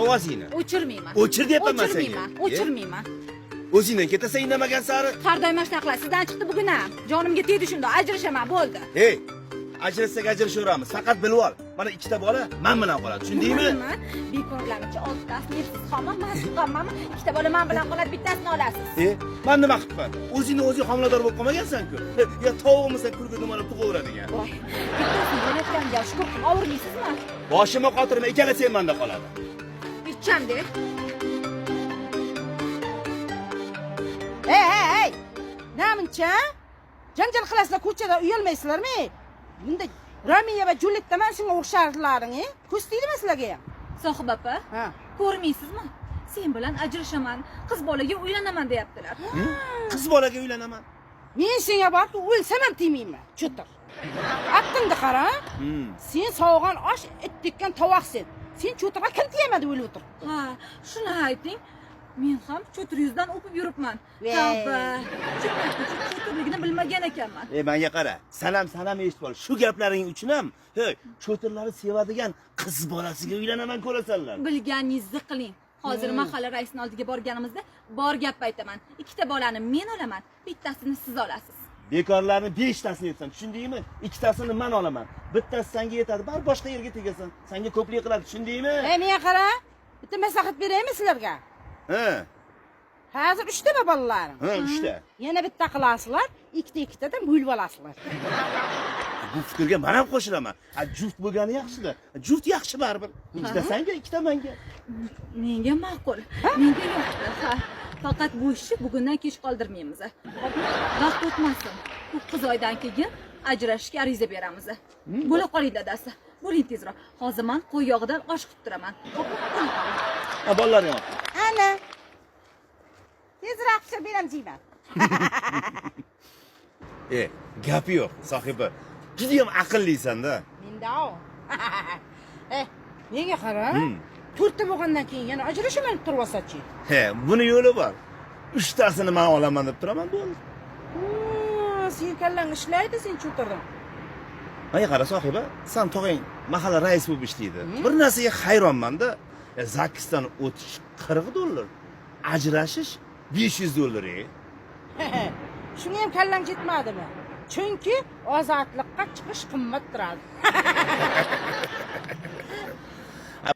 Ovozingni. O'chirmayman. O'chir deyapman man senga. O'chirmayman. O'chirmayman. O'zingdan ketasan indamagan sari. Har doim mana shunaqa qilasiz. Sizdan chiqdi bugun ham. Jonimga tegdi shunda. Ajrashaman, bo'ldi. Ey, ajrashsak ajrashaveramiz. Faqat bilib ol. Mana ikkita bola men bilan qoladi. Tushundingmi? Nima? Bekorlarnichi oltitasini yebsiz xommi, man suqqanmanmi? Ikkita bola men bilan qoladi, bittasini olasiz. E, man nima qilibman? O'zingni o'zing homilador bo'lib qolmagansan-ku. Ya tovuqmisan kulgi dumalab tug'averadigan. Voy, bittasini berayotganiga shukur qilib og'rimaysizmi? Boshimni qotirma, ikkalasi ham menda qoladi. Icham-de. Ey, ey, ey! Namuncha? Janjal qilasizlar ko'chada, uyalmaysizlarmi? Bunda Romeo va Julietda mana shunga o'xsharlaring, e? Ko'z tegdimi sizlarga ham? Sohib opa, Ha. ko'rmaysizmi? Sen bilan ajrashaman, qiz bolaga uylanaman deyaptilar. Qiz bolaga uylanaman. Men senga borib o'lsam ham tegmayman, cho'tir. Aqlingni qara. Sen sovg'an osh, it tekkan tovoq sen. Sen cho'tirga kim tegaman deb o'ylab o'tiribdi. Ha, shuni ayting. Men ham cho'tir yuzdan o'pib yuribman. Vey. Tavba. Shu paytgacha cho'tirligini bilmagan ekanman. Ey, menga qara. Sanam, sanam eshitib ol. Shu gaplaring uchun ham, hey, cho'tirlarni sevadigan qiz bolasiga uylanaman ko'rasanlar. Bilganingizni qiling. Hozir mahalla raisining oldiga borganimizda bor gap aytaman. Ikkita bolani men olaman, bittasini siz olasiz. Bekorlarni beshtasini yetsan, tushundingmi? Ikkitasini men olaman. Bittasi senga yetadi, bar boshqa yerga tegasan. Senga ko'plik qiladi, tushundingmi? Ey, menga qara. Bitta maslahat beraymi sizlarga? Ha, Hozir uchtami bolalaring? ha, uchta. Yana bitta qilasizlar, ikkita ikkitadan bo'lib olasizlar. Bu fikrga men ham qo'shilaman. Ha, juft bo'lgani yaxshida. Juft yaxshi baribir. Ikkita senga, ikkita menga. Menga ma'qul. Menga yoqdi. Ha. Faqat bu ishni bugundan kech qoldirmaymiz. Vaqt o'tmasin. 9 oydan keyin ajrashishga ariza beramiz. Bo'la qoling dadasi. Bo'ling tezroq. Hozir men qo'y yog'idan osh qilib turaman. Xo'pmi? Bo'ling qoling. Ha, bolalaring ol. Ana. Tezroq pishirib beram jeyman. E, gapi yo'q, sohiba. Judayam aqllisan-da. Menda o. Eh, menga qara. To'rtta bo'lgandan keyin yana ajrashaman deb turvasachi. He, buni yo'li bor. Uchtasini men olaman deb turaman, bo'ldi. Sen kallang ishlaydi, sen cho'tirding. Menga qara, sohiba, san tog'ang mahalla raisi bo'lib ishlaydi. Bir narsaga hayronman-da. E, ZAGSdan o'tish 40 dollar, ajrashish 500 dollar. E. Shunga ham kallang yetmadimi? Chunki ozodlikqa chiqish qimmat turadi.